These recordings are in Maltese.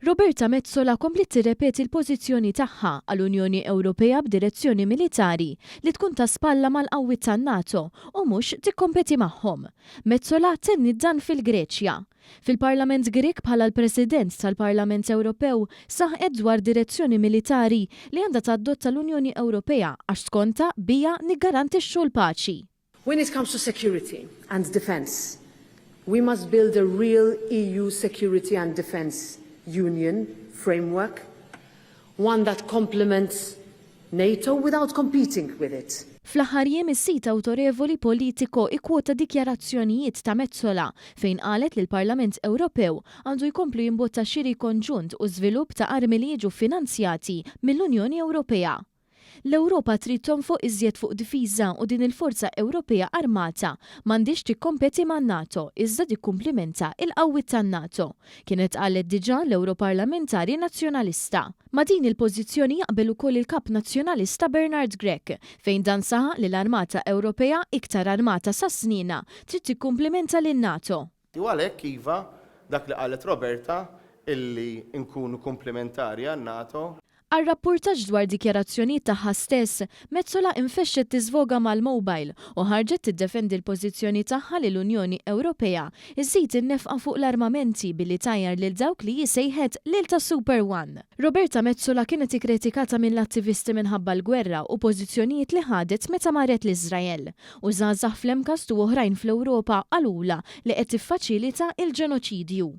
Roberta Metsola kompliet tirrepeti l-pożizzjoni tagħha għal Unjoni Ewropea b'direzzjoni militari li tkun ta' spalla mal-qawwiet tan-NATO u mhux tikkompeti magħhom. Metsola tenniet dan fil-Greċja. Fil-Parlament Grieg bħala l-President tal-Parlament Ewropew saħqet dwar direzzjoni militari li għandha tadotta l-Unjoni Ewropea għax skontha biha niggarantixxu l-paċi. When it comes to security and defence, we must build a real EU security and defence union framework, one that complements NATO without competing with it. Fl-aħħar jiem is-sit awtorevoli Politico ikkwota dikjarazzjonijiet ta' Metsola fejn qalet li l-Parlament Ewropew għandu jkomplu jimbotta xiri konġunt u żvilupp ta' armi li jiġu finanzjati mill-Unjoni Ewropea. L-Ewropa trid tonfoq iżjed fuq difiża u din il-forza Ewropea armata m'għandhiex tikkompeti man-NATO iżda tikkumplimenta il-qawwiet tan-NATO, kienet qalet diġà l-Ewroparlamentari Nazzjonalista. Ma' din il-pożizzjoni jaqbel ukoll il-Kap Nazzjonalista Bernard Grech, fejn dan saħaq li l-Armata Ewropea iktar armata sa snienha trid tikkumplimenta lin-NATO. U għalhekk iva, dak li qalet Roberta, illi nkunu komplementari għan-NATO. Għar-rappurtaġġ dwar dikjarazzjonijiet tagħha stess, Metsola infexxet tiżvoga mal-mobile u ħarġet tiddefendi l-pożizzjoni tagħha li l-Unjoni Ewropea żżid in-nefqa fuq l-armamenti billi tgħajjar lil dawk li hi sejħet lil ta' Super One. Roberta Metsola kienet ikkritikata mill-attivisti minħabba l-gwerra u pożizzjonijiet li ħadet meta marret l-Iżrael. U żgħażagħ fl-MCAST u oħrajn fl-Ewropa qalulha li qed tiffaċilita il-ġenoċidju.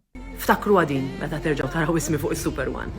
Ftakru din meta terġgħu taraw ismi fuq is-Super One.